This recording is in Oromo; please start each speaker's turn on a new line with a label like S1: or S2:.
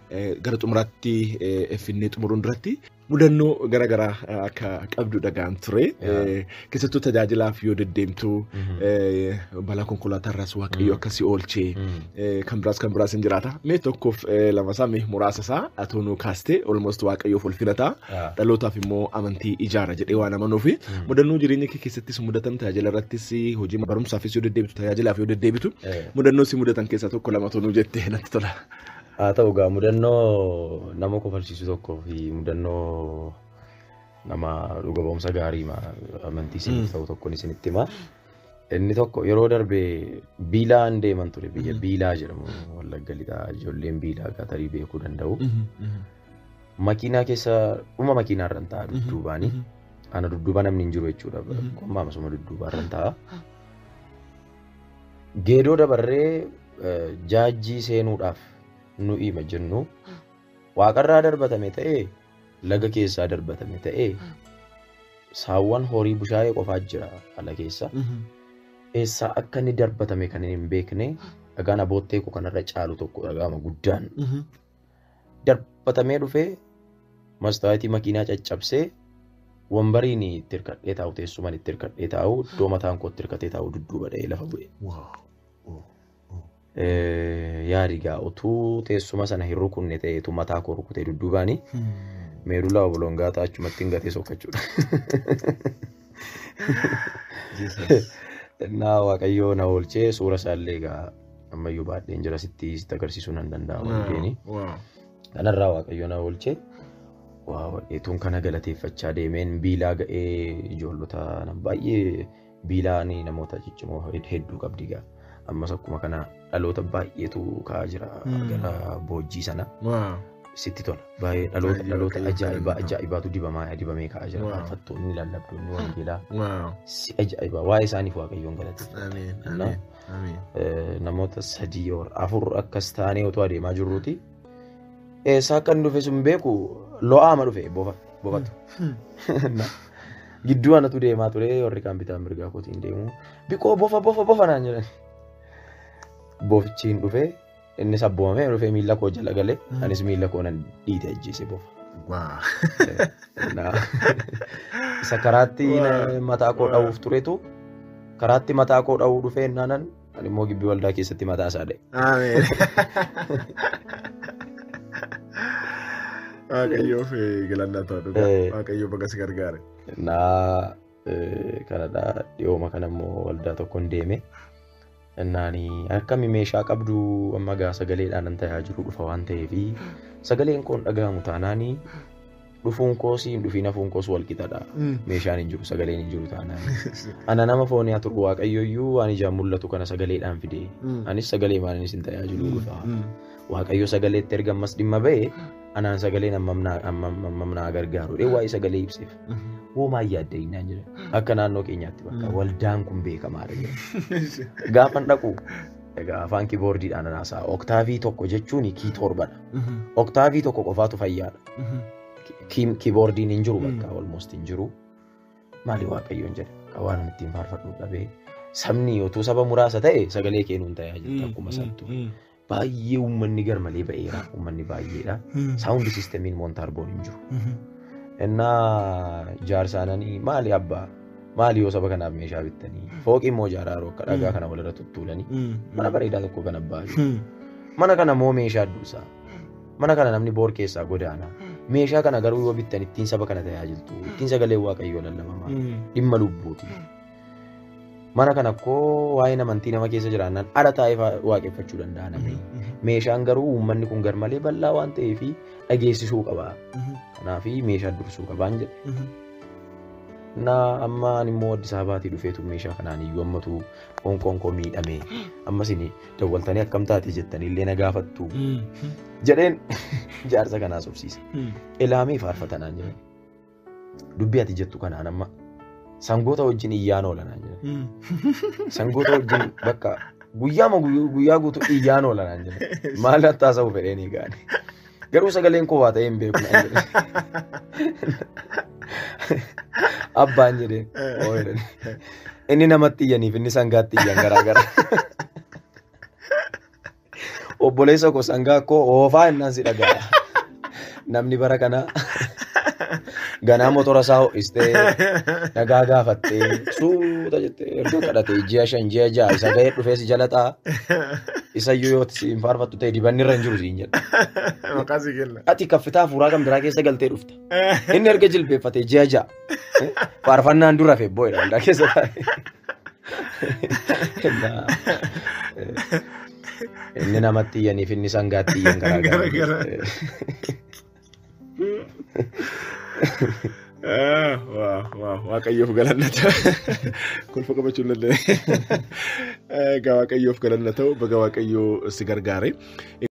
S1: Gara xumuraatti finfinnee xumuruun duratti mudannoo garaagaraa akka qabdu dhagaan ture. Keessattuu tajaajilaaf yoo deddeemtu balaa konkolaataa irraas Waaqayyo akkasii oolchee kan biraas hin jiraata. Mee tokkoof lama isaa mee muraasa isaa atoo nuu kaastee almost Waaqayyoof ulfina ta'a. Dhalootaaf immoo amantii ijaara jedhee waan amanuufi mudannoo jireenya kee keessattis mudatan tajaajila irrattis hojii barumsaafis yoo deddeebitu tajaajilaaf yoo deddeebitu mudannoo si mudatan keessaa tokko lama atoo nuu jettee natti tola.
S2: Haa ta'u egaa mudannoo nama kofalchiisu tokkoo fi mudannoo nama dhuga ba'umsa gaarii amantii isiniif ta'u tokkoon isinitti hima. Inni tokko yeroo darbe Biilaan deeman ture biyya Biilaa jedhamu Wallagga Lixaa ijoolleen Biilaa tarii beekuu danda'u. Makiinaa keessa dhuma makiinaa irra taa'a dudduubaani. Ana dudduuba namni hin jiru jechuudha. Qommaa masuma dudduubaa irra taa'a. Geedoo dabarree jaajjii seenuudhaaf nu hima jennu waaqarraa darbatame ta'ee laga keessaa darbatame ta'ee saawwan horii bushaayee qofaa jira ala keessa. Eessaa akka inni darbatame kan hin beekne dhagaan aboottee koo kanarra caalu tokko dhagaama guddaan darbatamee dhufee mastaayitii makiinaa caccabsee wambariin itti hirkadhee taa'u teessumaan itti hirkadhee taa'u iddoo mataan koo itti hirkatee taa'u dudduuba dha'ee lafa bu'e. Yaadi gaa utuu teessuma sana hin rukunne ta'eetu mataa koo rukutee dudduubaani meedulaa obolongaa ta'a achumatti hin gatee sokkachuudha. Innaa Waaqayyoo na oolchee suura isaallee egaa ammayyuu baadheen jira sitti agarsiisuu nan danda'a wangeeni. Kanarraa Waaqayyoo na oolchee waa kana galateeffachaa deemeen Biilaa ga'ee ijoollota baay'ee Biilaan namoota ciccimoo hedduu qabdi gaa. Ammas akkuma kana dhaloota baay'eetu ka'aa jira gara boojjii sana. Sitti tola. Baay'ee dhaloota ajaa'ibaatu dibamee ka'aa jira. Faarfattoonni lallabdoonni wangeelaa. Si ajaa'ibaa waa'ee isaaniif Waaqayyoon galateeffata. Namoota 3 4 akkas taanee otoo adeemaa jirruuti. Eessaa akka inni dhufe sun beeku lo'aama dhufe bofatu. Gidduu anatu deemaa ture warri kaan bitaa mirgaa kootiin deemu. Biqoo bofa bofa bofa naan jedhan. Bofichiin dhufe innis abboomamee dhufee miilla koo jala galee anis miilla koo nan dhiite ajjeese bofa. Isa karaatti mataa koo dha'uuf turetu karaatti mataa koo dha'uu dhufee naanan ani immoo gibbii waldaa keessatti mataa isaa dha'e.
S1: Ameen. Waaqayyoof galannaa ta'u dhugaa. Waaqayyoo baga si gargaare.
S2: Naa kanadha dhiyooma kana immoo waldaa tokkoon deeme. Innaani akkami meeshaa qabdu amma gaa sagaleedhaan nan tajaajilu dhufa waan ta'eefi sagaleen koon dhaga'amu taanaani dhufuun koos hin dhufiin hafuun koos wal qixadha. Meeshaan hin jiru sagaleen hin jiru taanaani. Ana nama foonii haa turu Waaqayyo iyyuu waan ijaan mul'atu kana sagaleedhaan fide. Anis sagalee maaliinis hin tajaajilu dhufa. Waaqayyo sagaleetti erga ammas dhimma ba'e anaan sagaleen hammam naa gargaaru. Waa'ee sagalee ibseef. Hoomaa yaadda innaan jira. Akka naannoo keenyaatti bakka waldaan kun beekamaadha jira. Gaafan dhaqu egaa afaan kiiboordiidhaan haasa'a. Oktaavii tokko jechuun kii torbadha. Oktaavii tokko qofaatu fayyaadha. Kiiboordiin hin jiru bakka almost hin jiru. Maali Waaqayyoon jedhe akka waan ittiin faarfadhu dhabee sabni utuu saba muraasa ta'e sagalee kennuun tajaajilta akkuma santu. Baay'ee uummanni garmalee ba'eera. Uummanni baay'eedha. Saawundi siistemiin Moontaarboon hin jiru. Innaa jaarsaananii maali abbaa maali yoo saba kanaaf meeshaa bittanii fooqii immoo ijaaraa yeroo akka dhagaa kana walirra tuttuulanii mana bareedaa tokko kan abbaa jiru. Mana kana immoo meeshaa dursaa. Mana kana namni boor keessaa godaana. Meeshaa kana garuu yoo bittan ittiin saba kana tajaajiltu ittiin sagalee Waaqayyoo lallabamaa dhimma lubbuuti. Mana kana koo waa'een amantii nama keessa jiraannaan ala taa'ee waaqeffachuu danda'a namni. Meeshaan garuu uummanni kun garmalee bal'aa waan ta'eef dhageessisuu qaba. Kanaaf meeshaa dursuu qabaan jedhe. Naa amma ani immoo Addis Ababaatii dhufeetu meeshaa kanaan iyyuu ammatu qoonqoon koo miidhame. Ammas inni dawwaltanii akkam taate jettanii illee na gaafattu. Jedheen jaarsa kanaas obsiise. Elaamee faarfatanaan jedhe. Dubbii ati jettu kanaan amma sangoota wajjin iyyaan oolanaan jedhe. Sangoota wajjin bakka guyyaa guutuu iyyaan oolanaan jedhe. Maal haasa'u fedheen gaane. Garuu sagaleen koo waa ta'ee hin beeku naan jedhe. Abbaan jedheen. Inni namatti iyyaniif inni sangaatti iyyan garaagara. Obboleessa koo sangaa koo oofaa innaan si dhaga'a. Namni bara kana ganaa motora isaa ho'istee nagaa gaafattee suuta jettee erga kadhatee ji'a 5 ji'a 6 isa ga'ee dhufee si jala ta'a. Isayyuu yoo si hin faarfattu ta'e dibanni irra hin jiru siin jedha.
S1: Maqaa si kenna.
S2: Ati kaffitaa hafuuraa kan biraa keessa galtee dhufta. Inni erga jilbeeffatee ji'a 6 faarfannaan dura hafe boo'edha waldaa keessa taa'e. Inni namatti iyyaniif inni sangaatti iyyan garaa
S1: Gara
S2: gara.
S1: Waa Waaqayyoof galanna ta'u. Kolfa qabachuu hin dandeenye. Egaa Waaqayyoof galanna ta'u baga Waaqayyoo si gargaare.